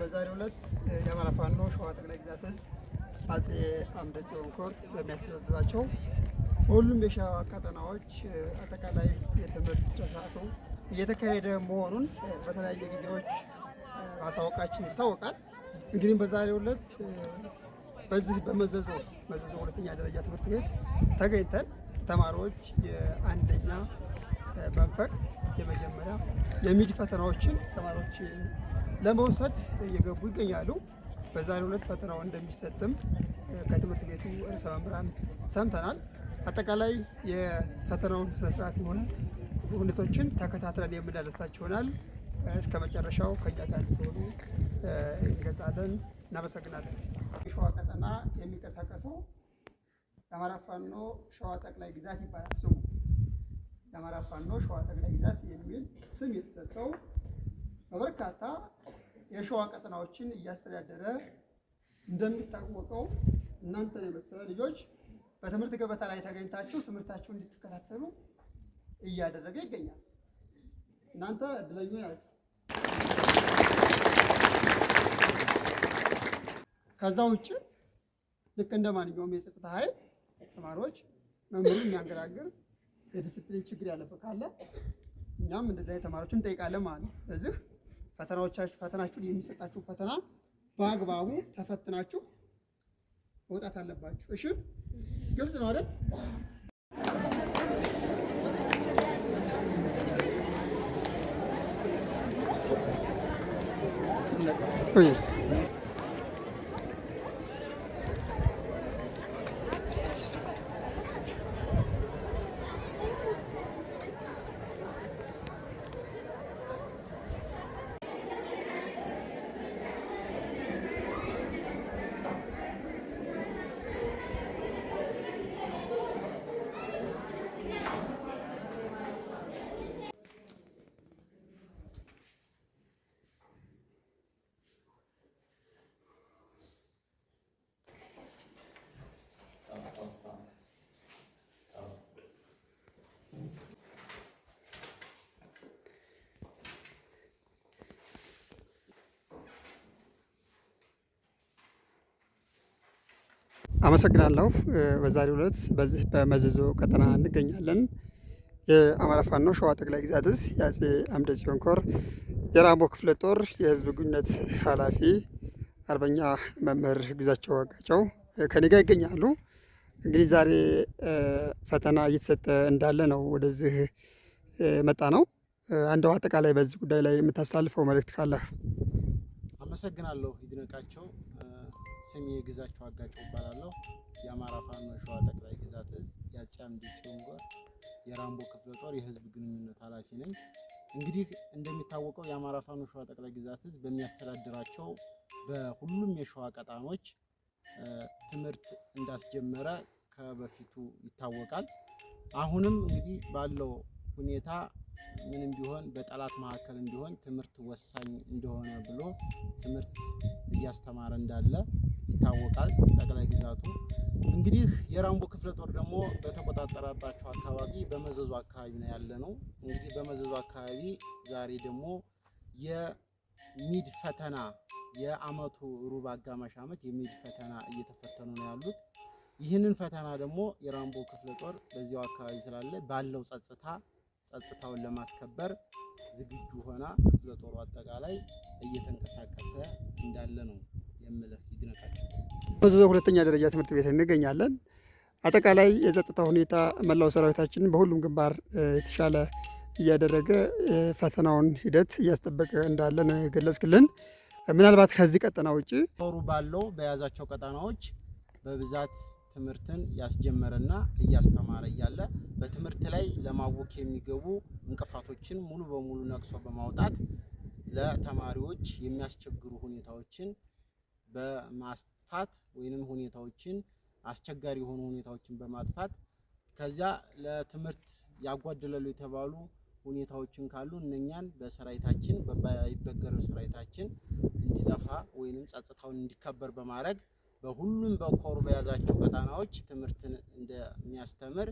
በዛሬው ዕለት የአማራ ፋኖ ሸዋ ጠቅላይ ግዛት እዝ አጼ አምደ ጽዮን ኮር በሚያስተዳድራቸው በሁሉም የሸዋ ቀጠናዎች አጠቃላይ የትምህርት ስርዓቱ እየተካሄደ መሆኑን በተለያየ ጊዜዎች ማሳወቃችን ይታወቃል። እንግዲህ በዛሬው ዕለት በዚህ በመዘዞ ሁለተኛ ደረጃ ትምህርት ቤት ተገኝተን ተማሪዎች የአንደኛ መንፈቅ የመጀመሪያ የሚድ ፈተናዎችን ተማሪዎች ለመውሰድ እየገቡ ይገኛሉ። በዛሬው ዕለት ፈተናው እንደሚሰጥም ከትምህርት ቤቱ ርዕሰ መምህራን ሰምተናል። አጠቃላይ የፈተናውን ስነስርዓት ሆነ ሁኔታዎችን ተከታትለን የምናደርሳችሁ ይሆናል። እስከ መጨረሻው ከኛ ጋር እንድትሆኑ እንገልጻለን። እናመሰግናለን። የሸዋ ቀጠና የሚንቀሳቀሰው የአማራ ፋኖ ሸዋ ጠቅላይ ግዛት ይባላል ስሙ። የአማራ ፋኖ ሸዋ ጠቅላይ ግዛት የሚል ስም የተሰጠው በበርካታ የሸዋ ቀጠናዎችን እያስተዳደረ እንደሚታወቀው እናንተን የመሰለ ልጆች በትምህርት ገበታ ላይ ተገኝታችሁ ትምህርታችሁን እንድትከታተሉ እያደረገ ይገኛል። እናንተ እድለኞች ናችሁ። ከዛ ውጭ ልክ እንደ ማንኛውም የጸጥታ ኃይል ተማሪዎች መምህሩን የሚያንገራግር የዲሲፕሊን ችግር ያለበት ካለ እኛም እንደዚያ ተማሪዎችን እንጠይቃለን ማለት ነው። ስለዚህ ፈተናዎቻችሁ ፈተናችሁን የሚሰጣችሁ ፈተና በአግባቡ ተፈትናችሁ መውጣት አለባችሁ። እሺ፣ ግልጽ ነው አይደል? አመሰግናለሁ። በዛሬው ዕለት በዚህ በመዘዞ ቀጠና እንገኛለን። የአማራ ፋኖ ሸዋ ጠቅላይ ግዛት እዝ የአጼ አምደ ጽዮን ኮር የራምቦ ክፍለ ጦር የህዝብ ግንኙነት ኃላፊ አርበኛ መምህር ግዛቸው አጋጨው ከኔ ጋር ይገኛሉ። እንግዲህ ዛሬ ፈተና እየተሰጠ እንዳለ ነው ወደዚህ መጣ ነው። አንደው አጠቃላይ በዚህ ጉዳይ ላይ የምታስተላልፈው መልእክት ካለ? አመሰግናለሁ ይድነቃቸው። ስሜ ግዛቸው አጋጨው እባላለሁ። የአማራ ፋኖ ሸዋ ጠቅላይ ግዛት እዝ የአፄ አምደ ጽዮን ኮር የራምቦ ክፍለ ጦር የህዝብ ግንኙነት ኃላፊ ነኝ። እንግዲህ እንደሚታወቀው የአማራ ፋኖ ሸዋ ጠቅላይ ግዛት እዝ በሚያስተዳድራቸው በሁሉም የሸዋ ቀጣኖች ትምህርት እንዳስጀመረ ከበፊቱ ይታወቃል። አሁንም እንግዲህ ባለው ሁኔታ ምንም ቢሆን በጠላት መካከል እንዲሆን ትምህርት ወሳኝ እንደሆነ ብሎ ትምህርት እያስተማረ እንዳለ ይታወቃል። ጠቅላይ ግዛቱ እንግዲህ የራምቦ ክፍለ ጦር ደግሞ በተቆጣጠረባቸው አካባቢ በመዘዙ አካባቢ ነው ያለ ነው። እንግዲህ በመዘዙ አካባቢ ዛሬ ደግሞ የሚድ ፈተና የአመቱ ሩብ አጋማሽ አመት የሚድ ፈተና እየተፈተኑ ነው ያሉት። ይህንን ፈተና ደግሞ የራምቦ ክፍለ ጦር በዚያው አካባቢ ስላለ ባለው ጸጥታውን ለማስከበር ዝግጁ ሆና ክፍለ ጦሩ አጠቃላይ እየተንቀሳቀሰ እንዳለ ነው የምልህ። ይድነቃቸው። መዘዞ ሁለተኛ ደረጃ ትምህርት ቤት እንገኛለን። አጠቃላይ የጸጥታ ሁኔታ መላው ሰራዊታችን በሁሉም ግንባር የተሻለ እያደረገ ፈተናውን ሂደት እያስጠበቀ እንዳለ ነው የገለጽክልን። ምናልባት ከዚህ ቀጠና ውጭ ጦሩ ባለው በያዛቸው ቀጠናዎች በብዛት ትምህርትን ያስጀመረና እያስተማረ እያለ በትምህርት ላይ ለማወክ የሚገቡ እንቅፋቶችን ሙሉ በሙሉ ነቅሶ በማውጣት ለተማሪዎች የሚያስቸግሩ ሁኔታዎችን በማጥፋት ወይንም ሁኔታዎችን አስቸጋሪ የሆኑ ሁኔታዎችን በማጥፋት ከዚያ ለትምህርት ያጓድላሉ የተባሉ ሁኔታዎችን ካሉ እነኛን በሰራዊታችን በማይበገረው ሰራዊታችን እንዲጠፋ ወይንም ጸጥታውን እንዲከበር በማድረግ በሁሉም በኮሩ በያዛቸው ቀጣናዎች ትምህርትን እንደሚያስተምር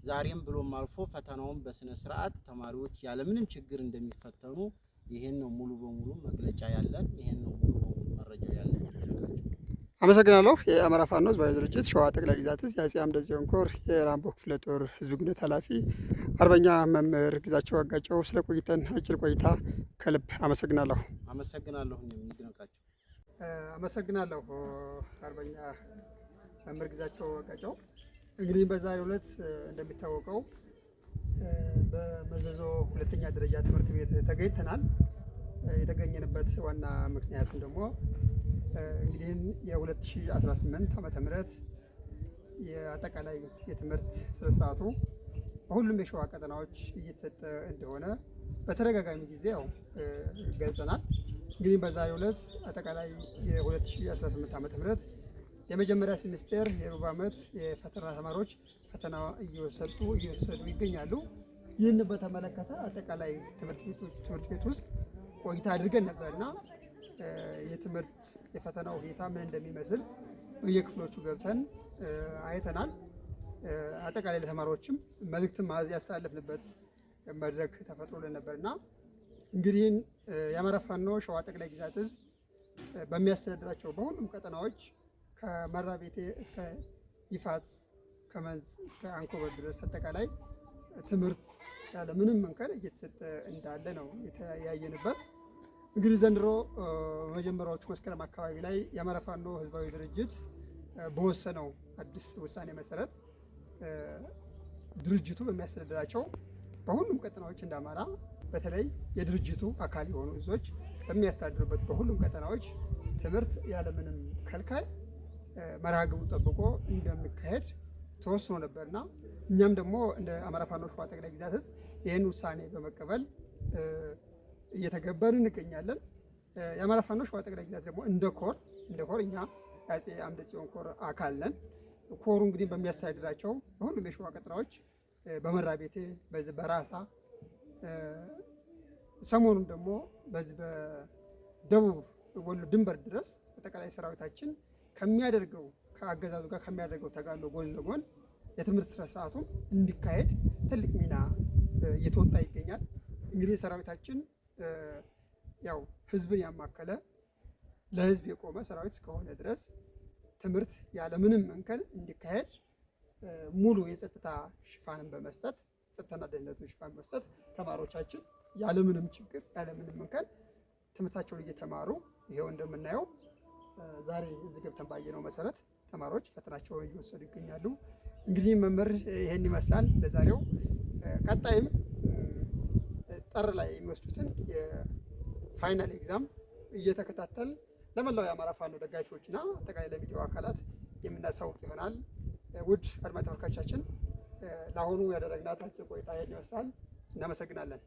ዛሬም ብሎም አልፎ ፈተናውን በስነ ስርዓት ተማሪዎች ያለምንም ችግር እንደሚፈተኑ ይሄን ነው ሙሉ በሙሉ መግለጫ ያለን። ይሄን ነው ሙሉ በሙሉ መረጃው ያለን። አመሰግናለሁ። የአማራ ፋኖ ህዝባዊ ድርጅት ሸዋ ጠቅላይ ግዛት ዕዝ የአፄ አምደ ጽዮን ኮር የራምቦ ክፍለ ጦር ህዝብ ግንኙነት ኃላፊ አርበኛ መምህር ግዛቸው አጋጨው ስለ ቆይተን አጭር ቆይታ ከልብ አመሰግናለሁ። አመሰግናለሁ። እኔም ይድነቃቸው። አመሰግናለሁ አርበኛ መምህር ግዛቸው አጋጨው። እንግዲህ በዛሬው ዕለት እንደሚታወቀው በመዘዞ ሁለተኛ ደረጃ ትምህርት ቤት ተገኝተናል። የተገኘንበት ዋና ምክንያቱም ደግሞ እንግዲህ የ2018 ዓመተ ምህረት የአጠቃላይ የትምህርት ስነስርዓቱ በሁሉም የሸዋ ቀጠናዎች እየተሰጠ እንደሆነ በተደጋጋሚ ጊዜ ያው ገልጸናል። እንግዲህ በዛሬው ዕለት አጠቃላይ የ2018 ዓመተ ምህረት የመጀመሪያ ሴሚስተር የሩብ ዓመት የፈተና ተማሪዎች ፈተና እየወሰዱ ይገኛሉ። ይህን በተመለከተ አጠቃላይ ትምህርት ቤት ውስጥ ቆይታ አድርገን ነበርና የትምህርት የፈተናው ሁኔታ ምን እንደሚመስል በየክፍሎቹ ገብተን አይተናል። አጠቃላይ ለተማሪዎችም መልእክትም ያስተላለፍንበት መድረክ ተፈጥሮልን ነበርና እንግዲህ የአማራ ፋኖ ሸዋ ጠቅላይ ግዛት ዕዝ በሚያስተዳድራቸው በሁሉም ቀጠናዎች ከመራቤቴ እስከ ይፋት ከመንዝ እስከ አንኮበር ድረስ አጠቃላይ ትምህርት ያለ ምንም እንከን እየተሰጠ እንዳለ ነው የተያየንበት። እንግዲህ ዘንድሮ መጀመሪያዎቹ መስከረም አካባቢ ላይ የአማራ ፋኖ ህዝባዊ ድርጅት በወሰነው አዲስ ውሳኔ መሰረት ድርጅቱ በሚያስተዳድራቸው በሁሉም ቀጠናዎች እንደ አማራ በተለይ የድርጅቱ አካል የሆኑ እዞች በሚያስተዳድሩበት በሁሉም ቀጠናዎች ትምህርት ያለምንም ከልካይ መርሃ ግብሩ ጠብቆ እንደሚካሄድ ተወስኖ ነበርና እኛም ደግሞ እንደ አማራ ፋኖ ሸዋ ጠቅላይ ግዛት ዕዝ ይህን ውሳኔ በመቀበል እየተገበርን እንገኛለን። የአማራ ፋኖ ሸዋ ጠቅላይ ግዛት ደግሞ እንደ ኮር እኛ የአፄ አምደ ጽዮን ኮር አካል ነን። ኮሩ እንግዲህ በሚያስተዳድራቸው በሁሉም የሸዋ ቀጠናዎች በመራቤቴ፣ በዚህ በራሳ ሰሞኑን ደግሞ በዚህ በደቡብ ወሎ ድንበር ድረስ አጠቃላይ ሰራዊታችን ከሚያደርገው ከአገዛዙ ጋር ከሚያደርገው ተጋድሎ ጎን ለጎን የትምህርት ስነ ስርዓቱም እንዲካሄድ ትልቅ ሚና እየተወጣ ይገኛል። እንግዲህ ሰራዊታችን ያው ህዝብን ያማከለ ለህዝብ የቆመ ሰራዊት እስከሆነ ድረስ ትምህርት ያለምንም እንከን እንዲካሄድ ሙሉ የጸጥታ ሽፋንን በመስጠት ጸጥታና ደህንነቱን ሽፋን በመስጠት ተማሪዎቻችን ያለምንም ችግር ያለምንም እንከን ትምህርታቸውን እየተማሩ ይሄው እንደምናየው ዛሬ እዚህ ገብተን ባየነው መሰረት ተማሪዎች ፈተናቸውን እየወሰዱ ይገኛሉ። እንግዲህ መምህር ይሄን ይመስላል ለዛሬው። ቀጣይም ጥር ላይ የሚወስዱትን የ final exam እየተከታተል ለመላው የአማራ ፋኖ ደጋፊዎችና አጠቃላይ ለሚዲያው አካላት የምናሳውቅ ይሆናል። ውድ አድማጭ ተመልካቾቻችን ለአሁኑ ያደረግናት አጭር ቆይታ ይሄን ይመስላል። እናመሰግናለን።